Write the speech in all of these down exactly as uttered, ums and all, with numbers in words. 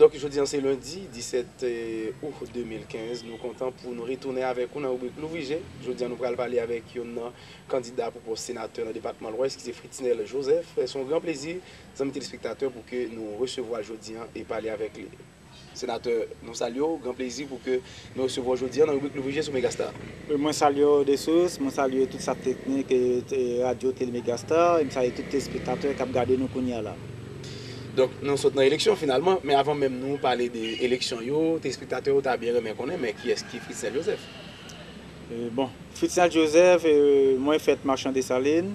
Donk, jodi a se lendi disèt out de mil kenz. Nou kontan pou nou retounen avèk ou nan ribrik Louvri Je. Jodi a, nou pral pale avèk youn nan kandida pou pòs senatè nan depatman Lwès, ki se Fritznel Joseph. Se yon gran plezi, zanmi telespektatè, pou ke nou resevwa l jodi a e pale avèk li. Senatè, nou salye w. Gran plezi pou ke nou resevwa w jodi a nan ribrik Louvri Je sou Megastar. Wi, mwen salye w, Desous, mwen salye tout staf teknik, e, e, radyo Tele Megastar, e m salye tout telespektatè k ap gade nou kounye a la. Donk, nou sot nan eleksyon finalman, men avan menm nou pale de eleksyon yo, telespektatè yo ta byen renmen konnen, men kiyès ki Fritznel Joseph? E, bon, Fritznel Joseph, e, mwen fèt Machan Desalin,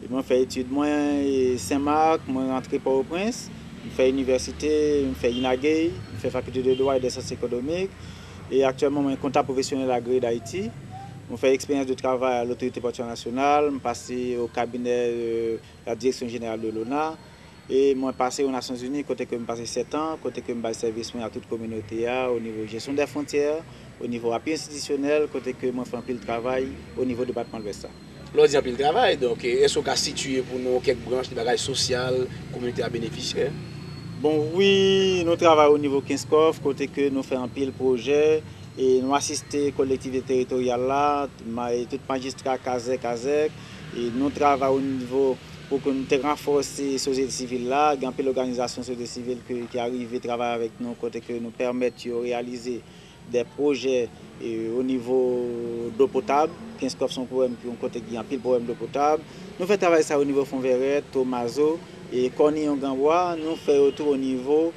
e mwen fè etid mwen, e, Senmak, mwen rantre Pòtoprens, m fè inivèsite, m fè Inagey, m fè fakilte de dwa e de syans ekonomik, e aktyèlman mwen kontab pwofesyonèl agreye Dayiti. Mwen fè eksperyans de travay a Lotorite Pòtyè Nasyonal, m pase o kabinè, e, la Direction Générale de l'ONA, e mwen pase o Nasyonzini kote ke m pase sèt an, kote ke m bay sèvis mwen a tout kominote a, o nivo jesyon dè fwontyè, o nivo api enstitisyonèl, kote ke mwen fè anpil travay o nivo depatman Lwès la. Lè w di anpil travay, donk, èske w ka sitiye pou nou kèk branch de bagay sosyal kominote a benefisye? Bon, wi, nou travay o nivo Kenskòf, kote ke nou fè anpil pwojè, e nou asiste kolektivite teritoryal la, ma-, e tout majistra, kazèk, azèk, e nou travay o nivo pou ke nou te ranfòse sosyete sivil la, gen anpil òganizasyon sosyete sivil ke, ki arive travay avèk nou, kote ke nou pèmèt yo reyalize de pwojè, e, o nivo dlo potab. Kenskòf se yon pwoblèm, yon kote ki gen anpil pwoblèm dlo potab. Nou fè travay sa o nivo Fonvèrèt, Tomazo, e Kòniyon Granbwa. Nou fè yo tou o nivo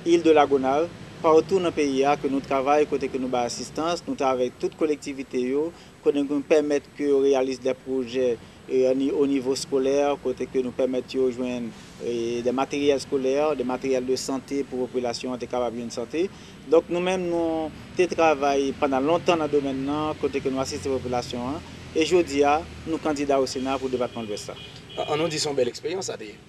Il de Lagonav, patou nan peyi a ke nou travay, kote ke nou bay asistans, nou travay avèk tout kolektivite yo, kote nou pèmèt ke yo reyalize de pwojè, e, o ni-, o nivo eskolè, kote ke nou pèmèt yo jwenn, e, de materyèl eskolè, de materyèl de sante pou popilasyon an te kapab jwenn sante. Donk, nou menm, nou te travay pandan lontan nan domèn nan, kote ke nou asiste popilasyon an, e jodi a, nou kandida o Sena pou depatman Lwès la. An, an nou di se yon bèl eksperyans sa te ye.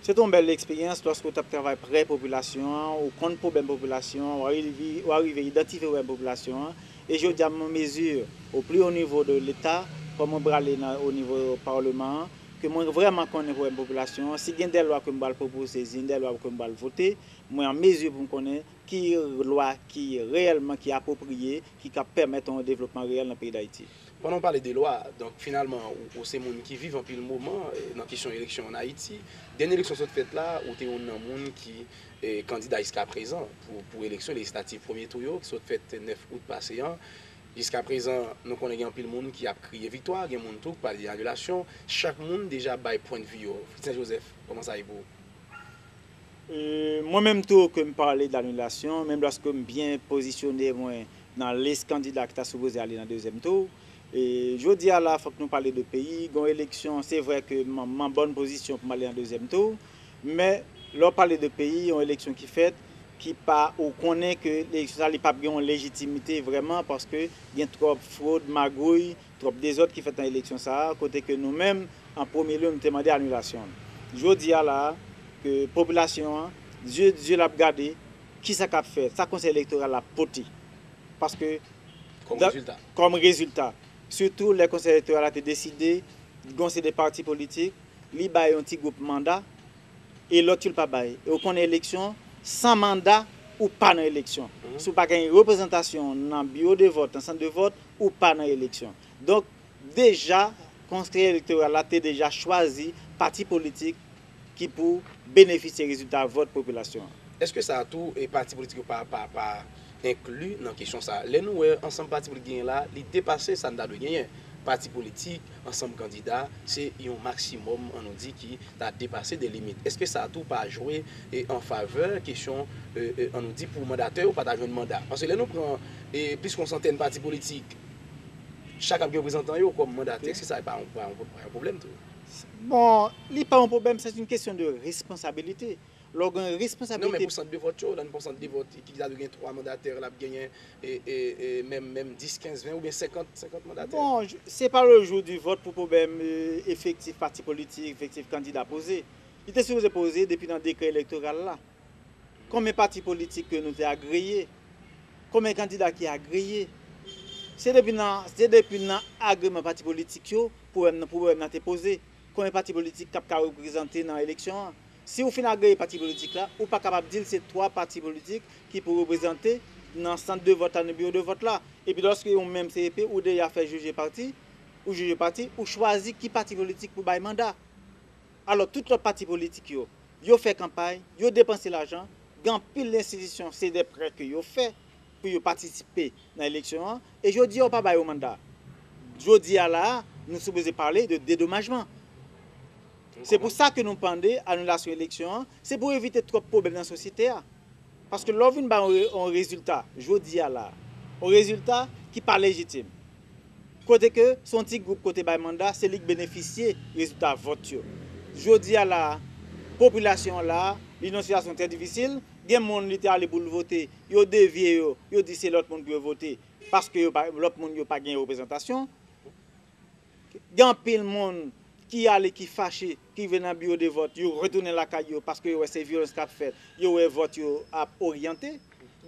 Se te yon bèl eksperyans lòske w t ap travay prè popilasyon an, ou konn pwoblèm popilasyon an, w arive, w arive idantifye pwoblèm popilasyon an. E jodi a, m an mezi, o pli wo nivo de Leta, kòm mwen prale nan, o nivo Palman an, ke mwen vrèman konnen pwoblèm popilasyon an. Si gen de lwa ke m pral pwopoze, si gen de lwa ke m pral vote, mwen an mezi pou m konnen ki lwa ki reyèlman, ki apwopriye, ki ka pèmèt yon devlopman reyèl nan peyi Dayiti. Pandan w pale de lwa, donk, finalman, ou, ou se moun ki viv anpil moman, eh, nan kesyon eleksyon ann Ayiti. Dènye eleksyon sot fèt la, ou te youn nan moun ki, eh, kandida jiskaprezan pou, pou eleksyon lejislatif premye tou yo, ki sot fèt nèf out pase an. Jiskaprezan, nou konnen gen anpil moun ki ap kriye viktwa, gen moun tou ki pale de anilasyon. Chak moun deja bay pwennvi yo. Fritznel Joseph, kòman sa ye pou ou? E, mwen menm tou ke m pale d anilasyon, menm lòske m byen pozisyone mwen nan lis kandida ki ta sipoze ale nan dezyèm tou. E, jodi a la, fòk nou pale de peyi, gon eleksyon, se vrè ke m, m an bòn pozisyon pou m ale nan dezyèm tou, men lè w pale de peyi, yon eleksyon ki fèt, ki pa, ou konnen ke eleksyon sa, li p ap gen yon lejitimite vrèman, paske gen twòp fwod, magouy, twòp dezòd ki fèt nan eleksyon sa a, kote ke nou menm, an premye lye, nou te mande anilasyon l. Jodi a la, ke popilasyon an, zye, zye l ap gade, kisa k ap fèt, sa Konsèy Elektoral la pote. Paske, kòm rezilta. Kòm rezilta. Sitou lè Konsèy Elektoral la te deside, gon seri de pati politik, li bay yon ti gwoup manda, e lòt yo l pa bay. E ou konnen eleksyon, san manda, ou pa nan eleksyon. Si w pa gen reprezantasyon nan biwo de vòt, nan sant de vòt, ou pa nan eleksyon. Donk, deja, Konsèy Elektoral la te deja chwazi pati politik ki pou benefisye rezilta vòt popilasyon an. Èske sa a tou, e pati politik yo pa, pa, pa enkli nan kesyon sa a? Lè nou wè ansanm pati politik genyen la, li depase sa n ta dwe genyen. Pati politik, ansanm kandida, se yon maksimòm, an nou di, ki ta depase de limit. Èske sa a tou pa jwe, e, an favè kesyon, e, e, an nou di, pou mandatè yo pa ta jwenn manda? Paske lè nou pran, e, plis ke yon santèn pati politik, chak ap gen reprezantan yo kòm mandatè, èske sa pa yon, pa yon, pa yon pwoblèm tou? Bon, li pa yon pwoblèm, c'est une question de responsabilité. Lè w gen responsabilite. Non, men pou sant de vòt yo, lè n pran sant de vòt, ki ta dwe gen twa mandatè, l ap genyen, e, e, e, menm, menm dis, kenz, ven oubyen senkant, senkant mandatè. Bon, j-, c'est pas le jour du vote pou pwoblèm, e, efektif pati politik, efektif kandida poze. Li te sipoze poze depi nan dekrè elektoral la. Konbyen pati politik ke nou te agreye? Konbyen kandida ki agreye? Se depi nan, se depi nan agreman pati politik yo, pwoblèm nan, pwoblèm nan te poze. Konbyen pati politik k ap ka reprezante nan eleksyon an? Si w fin agreye pati politik la, ou pa kapab di l se twa pati politik ki pou reprezante nan sant de vòt la, nan biwo de vòt la. Epi lòske ou menm C E P, ou deja fè jije pati, ou jije pati, ou chwazi ki pati politik pou bay manda. Alò, tout lòt pati politik yo, yo fè kanpay, yo depanse lajan, gen anpil enstitisyon, se de prè ke yo fè pou yo patisipe nan eleksyon an. E jodi a, yo pa ba yo manda. Jodi a la a, nou sipoze pale de dedomajman. Se pou sa ke nou mande anilasyon eleksyon an, se pou evite twòp pwoblèm nan sosyete a. Paske lè w vin bay yon re- yon rezilta, jodi a la, yon rezilta ki pa lejitim, kote ke se yon ti gwoup kote bay manda, se li k benefisye rezilta vòt yo. Jodi a la, popilasyon an la, li nan sitiyasyon trè difisil, gen moun li te ale pou l vote, yo devye yo, yo di se lòt moun pou yo vote, paske yo pa, lòt moun yo pa gen reprezantasyon. Gen anpil moun ki ale, ki fache, ki rive nan biwo de vòt, yo retounen lakay yo paske yo wè se vyolans k ap fèt, yo wè vòt yo ap oryante.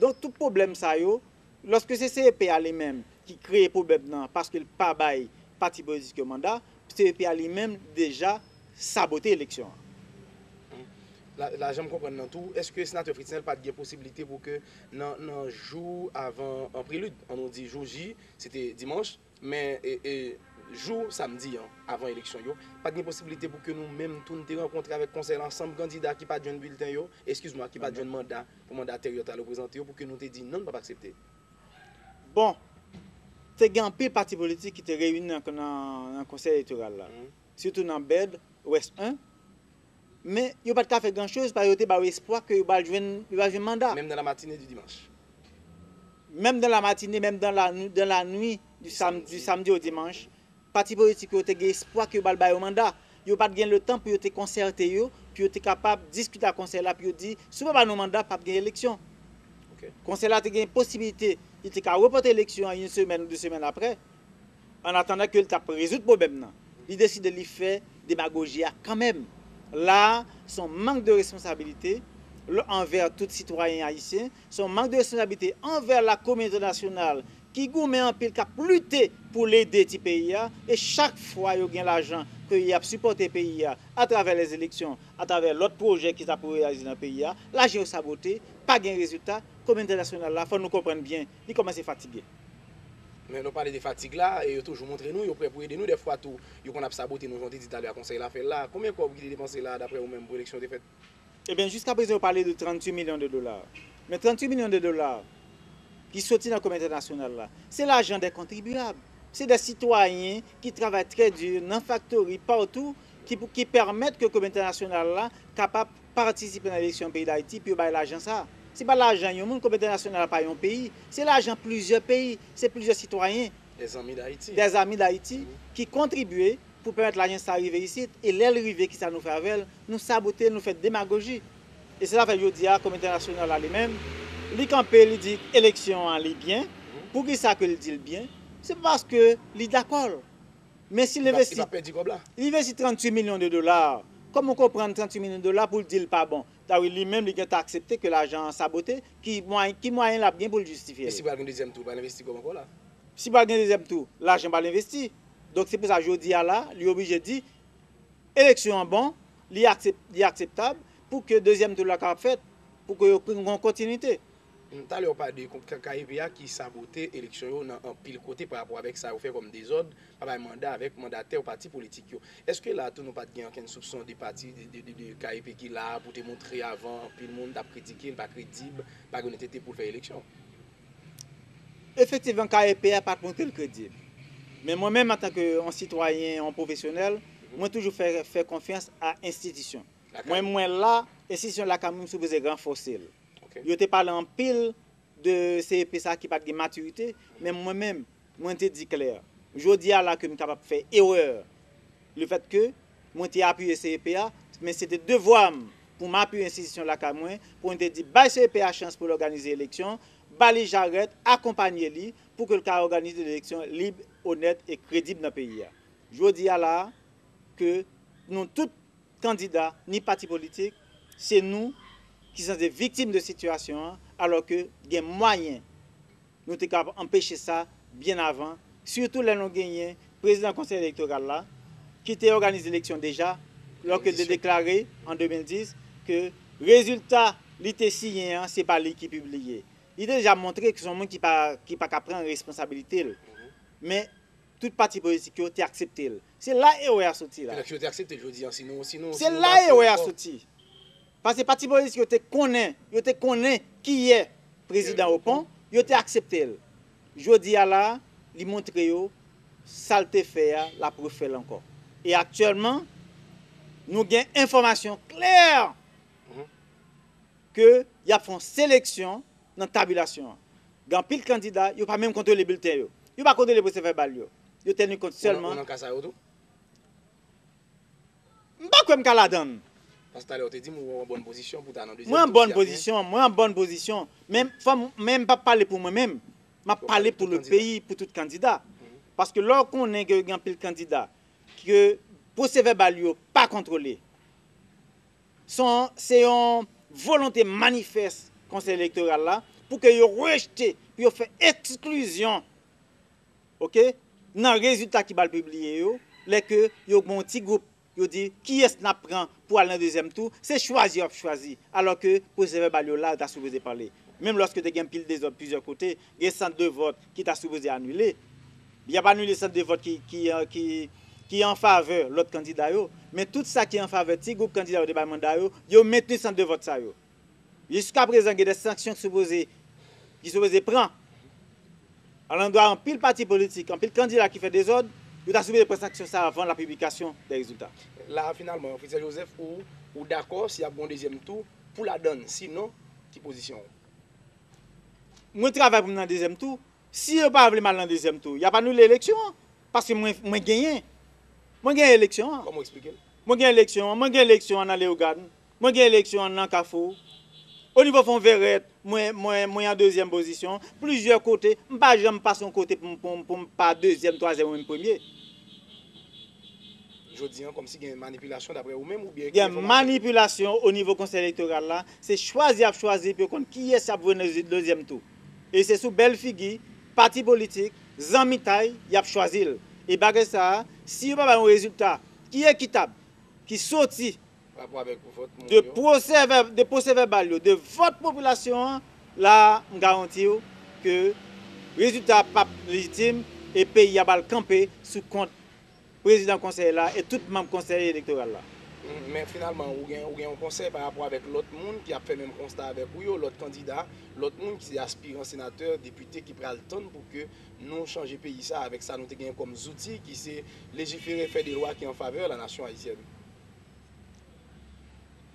Donk, tout pwoblèm sa yo, lòske se C E P a li menm ki kreye pwoblèm nan paske l pa bay pati politik yo manda, C E P a li menm deja sabote eleksyon an. La, la jan m konprann nan tou, èske senatè Fritznel pa t gen posiblite pou ke nan, nan jou avan, an prelid, ann nou di jou J, se te dimanch, men e, e, jou samdi an, avan eleksyon yo, pa t gen posiblite pou ke nou menm tou n te rankontre avèk konsèy la ansanm kandida ki pa t jwenn bilten yo, eskiz mwa, ki pa t jwenn manda pou mandatè yo t al reprezante yo, pou ke nou te di non, n p ap aksepte? Bon, te gen anpil pati politik ki te reyini nan, nan, nan konsèy elektoral la, sitou nan bèd, Wès en, men yo pa t ka fè gran choz paske yo te ba yo espwa ke yo pral jwenn, yo pral jwenn manda. Menm nan la matinée du dimanche. Menm dans la matinée, menm dans la, dans la nuit du, sam, du samedi au dimanche, pati politik yo te gen espwa ke yo pral ba yo manda. Yo pa t gen letan pou yo te konsète yo, pou yo te kapab diskite ak konsèy la, pou yo di, si w pa ba nou manda, p ap gen eleksyon. Konsèy la te gen posibilite, li te ka repòte eleksyon an yon semèn ou de semèn apre, an atandan ke l t ap rezoud pwoblèm nan. Li deside li fè demagoji a kanmenm. La a, se yon mank de responsabilite anvè tout sitwayen ayisyen, se yon mank de responsabilite anvè la kominote entènasyonal ki goumen anpil, k ap lite pou l ede ti peyi a, e chak fwa yo gen lajan ke y ap sipòte peyi a atravè lèzeleksyon, atravè lòt pwojè ki ta pou reyalize nan peyi a, lajan yo sabote, pa gen rezilta, kominote entènasyonal la, fò nou konprann byen, li kòmanse fatige. Men nou pale de fatig la, e yo toujou montre nou, yo prè pou ede nou, dèfwa tou, yo konn ap sabote nou, jan w te di talè a, konsèy la fè l la. Konbyen kòb ki te depanse la, daprè ou menm, pou eleksyon te fèt? Ebyen, jiskaprezan, yo pale de tranntuit milyon de dola. Men tranntuit milyon de dola ki soti nan kominote entènasyonal la, se lajan dè kontribyab. Se dè sitwayen ki travay trè di nan faktori patou ki, ki pèmèt ke kominote entènasyonal la kapab patisipe nan eleksyon peyi Dayiti pou yo bay lajan sa a. Se pa lajan yon moun, kominote entènasyonal la pa yon peyi. Se lajan plizyè peyi, se plizyè sitwayen. Dè zanmi Dayiti. Dè zanmi Dayiti ki kontribye pou pèmèt lajan sa rive isit, e lè l rive, kisa nou fè avè l? Nou sabote l, nou fè demagoji. E se sa fè jodi a, kominote entènasyonal la li menm, li kanpe, li di eleksyon an li byen. Poukisa ke l di l byen? Se paske li dakò l. Men si l envesti, li envesti tranntuit milyon de dola, kòman w konprann tranntuit milyon de dola pou l di l pa bon? Sa vle di li menm li gentan aksepte ke lajan an sabote, ki mwayen, ki mwayen l ap gen pou l jistifye l? E si pral gen dezyèm tou, pral envesti kòb ankò la? Si pral gen dezyèm tou, lajan pral envesti. Donk se pou sa jodi a la, li oblije di, eleksyon an bon, li aksep, li akseptab pou ke dezyèm tou la kapab fèt, pou ke yo gen yon kontinite. Talè w pale de K E P a ki sabote eleksyon yo nan anpil kote parapò avèk sa yo fè kòm dezòd, pa bay manda avèk mandatè pati politik yo. Èske la tou nou pa t gen okenn soupson de pati de, de, de, de K E P ki la pou te montre avan anpil moun t ap kritike l pa kredib, pa gen onètete pou l fè eleksyon? Efektivman, K E P a pa t montre l kredib. Men mwen menm, antanke yon sitwayen, yon pwofesyonèl, mwen toujou fè, fè konfyans a enstitisyon. Mwen, mwen la, enstitisyon lakay mwen, m sipoze ranfòse l. Yo te pale anpil de C E P sa ki pa t gen matirite, men mwen menm, mwen te di klè, jodi a la ke m kapab fè erè, lefètke mwen te apiye C E P a, men se te devwa m pou m apiye enstitisyon lakay mwen, pou mwen te di, bay C E P a chans pou l òganize eleksyon, ba li jarèt, akonpanye li, pou ke l ka òganize eleksyon lib, onèt e kredib nan peyi a. Jodi a la, ke nou tout kandida, ni pati politik, se nou ki sanse viktim de sitiyasyon an, alò ke gen mwayen nou te kapab anpeche sa byen avan, sitou lè nou genyen prezidan konsèy elektoral la, ki te òganize eleksyon deja, lòske te deklare an de mil dis ke rezilta li te siyen an, se pa li ki pibliye. Li te deja montre ke se yon moun ki pa, ki pa ka pran responsabilite l. Men, tout pati politik yo te aksepte l. Se la erè a soti la. Fè nèg yo te aksepte l, jodi an, sinon, sinon, Se sinon la pa fè erè a efò. Soti. Paske pati politik yo te konnen, yo te konnen kiyè prezidan Opon, yo te aksepte l. Jodi a la, li montre yo sa l te fè a, l ap refè l ankò. E aktyèlman, nou gen enfòmasyon klè Mhm. ke y ap fè yon seleksyon nan tabilasyon an. Gen anpil kandida, yo pa menm kontwole bilten yo. Yo pa kontwole pwosè vèbal yo. Yo tèni kont Ou nan, ou sèlman nan ka sa yo tou? M pa kwè m ka ladann. Paske talè ou te di m ou an bòn pozisyon pou ta nan dezyèm Mwen an tou, bòn si y ap gen pozisyon, mwen an bòn pozisyon. Men fò m, men m p ap pale pou mwen menm. M ap Ou pale pale pou pou le kandida. peyi, pou tout kandida. Mhm. Paske lè w konnen ke gen anpil kandida, ke pwosè vèbal yo pa kontwole, se yon, se yon volonte manifès Konsèy Elektoral la pou ke yo rejte, pou yo fè eksklizyon, oke, nan rezilta ki pral pibliye yo, lè ke yo gen yon ti gwoup, yo di, kiyès n ap pran pou al nan dezyèm tou, se chwazi y ap chwazi, alò ke pwosè vèbal yo la, yo ta sipoze pale. Menm lòske te gen pil dezòd plizyè kote, gen sant de vòt ki ta sipoze anile. Y ap anile sant de vòt ki, ki, ki, ki an favè lòt kandida yo, men tout sa ki an favè ti gwoup kandida yo te bay manda yo, yo mentni sant de vòt sa yo. Jiskaprezan, gen de sanksyon ki sipoze, ki sipoze pran. Alandwa anpil pati politik, anpil kandida ki fè dezòd, yo ta sipoze pran sanksyon sa avan la piblikasyon de rezilta. La, finalman, Fritzel Joseph, ou, ou dakò si y ap gen yon dezyèm tou pou ladann, sinon, ki pozisyon w? Mwen travay pou m nan dezyèm tou. Si yo pa vle m al nan dezyèm tou, y ap anile eleksyon an. Paske mwen, mwen genyen. Mwen genyen eleksyon an. Kòman w eksplike l? Mwen gen eleksyon an, mwen gen eleksyon an nan Leyogàn, mwen gen eleksyon an nan Kafou. O nivo Fonvèrèt, mwen, mwen, mwen an dezyèm pozisyon. Plizyè kote, m pa janm pase yon kote pou m, pou m, pou m pa dezyèm, twazyèm ou menm premye. Jodi an, kòmsi gen manipilasyon daprè ou menm oubyen ki Gen enfòmasyon ki manipilasyon o nivo Konsèy Elektoral la, se chwazi y ap chwazi pou yo konn kiyès y ap voye nan dezyèm tou. E se sou bèl figi pati politik, zanmitay, y ap chwazi l. E bagay sa a, si yo pa bay yon rezilta ki ekitab, ki soti Pa rapò avèk vòt moun de yo. pwosè vè-, de pwosè vèbal yo, de vòt popilasyon an, la, m garanti w ke rezilta a p ap lejitim e peyi a pral kanpe sou kont prezidan konsèy la e tout manm konsèy elektoral la. Mm, men finalman, ou gen, ou gen yon konsèy pa rapò avèk lòt moun ki ap fè menm konsta avèk ou yo, lòt kandida, lòt moun ki se aspiran senatè, depite ki pral tann pou ke nou chanje peyi sa avèk sa nou te genyen kòm zouti ki se lejifere, fè de lwa ki an favè lanasyon ayisyèn.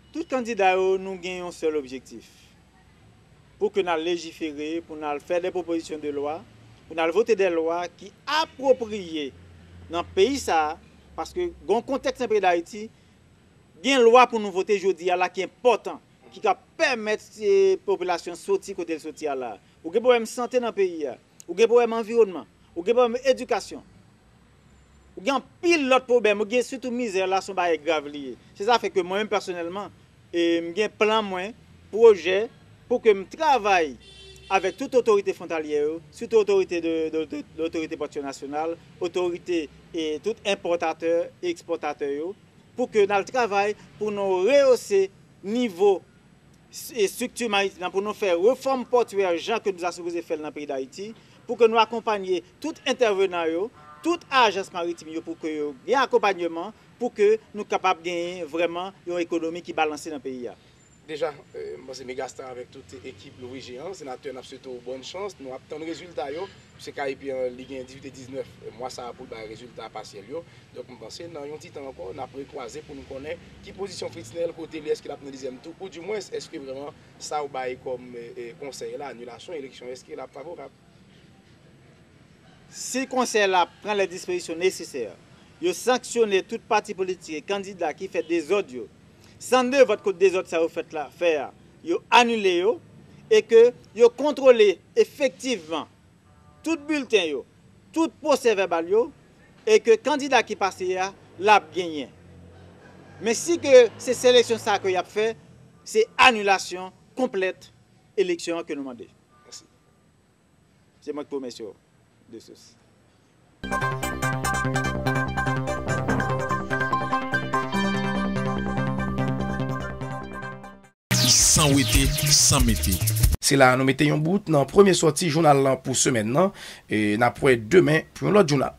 Tout kandida yo, nou gen yon sèl objektif. Pou ke n al lejifere, pou n al fè de pwopozisyon de lwa, pou n al vote de lwa ki apwopriye nan peyi sa a, paske gen yon kontèks nan peyi Dayiti, gen lwa pou nou vote jodi a la ki enpòtan, ki ka pèmèt, eh, popilasyon soti kote l soti a la. Ou gen pwoblèm sante nan peyi a, ou gen pwoblèm anviwònman, ou gen pwoblèm edikasyon, ou gen anpil lòt pwoblèm, ou gen sitou mizè la, se yon bagay grav li ye. Se sa fè ke mwen menm pèsonèlman, e, m gen plan mwen, pwojè, pou ke m travay avèk tout otorite fwontalyè yo, sitou otorite de, de, de, de otorite pòtyè nasyonal, otorite e tout enpòtatè, ekspòtatè yo, pou ke n al travay pou nou rehose nivo s-, e estrikti maritim nan, pou nou fè refòm pòtwè jan ke nou ta sipoze fè l nan peyi Dayiti, pou ke nou akonpanye tout entèvenan yo, tout ajans maritim yo, pou ke yo gen akonpanyeman, pou ke nou kapab genyen vrèman yon ekonomi ki balanse nan peyi a. Deja, eh, m panse Megastar avèk tout ekip Louvri Jeyan, senatè, n ap swete w bòn chans. Nou ap tann rezilta yo. Mesye K E P an, li gen dizuit e diznèf mwa sa a pou l bay rezilta pasyèl yo. Donk, m panse nan yon ti tan ankò, n ap rekwaze pou nou konnen ki pozisyon Fritznel, kote li, èske l ap nan dezyèm tou, oudimwens, èske vrèman sa w bay kòm, eh, eh, konsèy la, anilasyon eleksyon, èske l ap favorab? Si konsèy la pran lè dispozisyon nesesè, yo sanksyone tout pati politik e kandida ki fè dezòd yo, sant de vòt kote dezòd sa yo fèt la, fè a, yo anile yo, e ke yo kontwole efektivman tout bilten yo, tout pwosè vèbal yo, e ke kandida ki pase a, l ap genyen. Men si ke se seleksyon sa ke y ap fè, se anilasyon konplèt eleksyon an ke nou mande. Mèsi. Se mwen ki pwomèt yo. de sous. San wete, san mete. Se la a nou mete yon bout nan premye sòti jounal lan pou semèn nan. E n ap wè demen pou yon lòt jounal.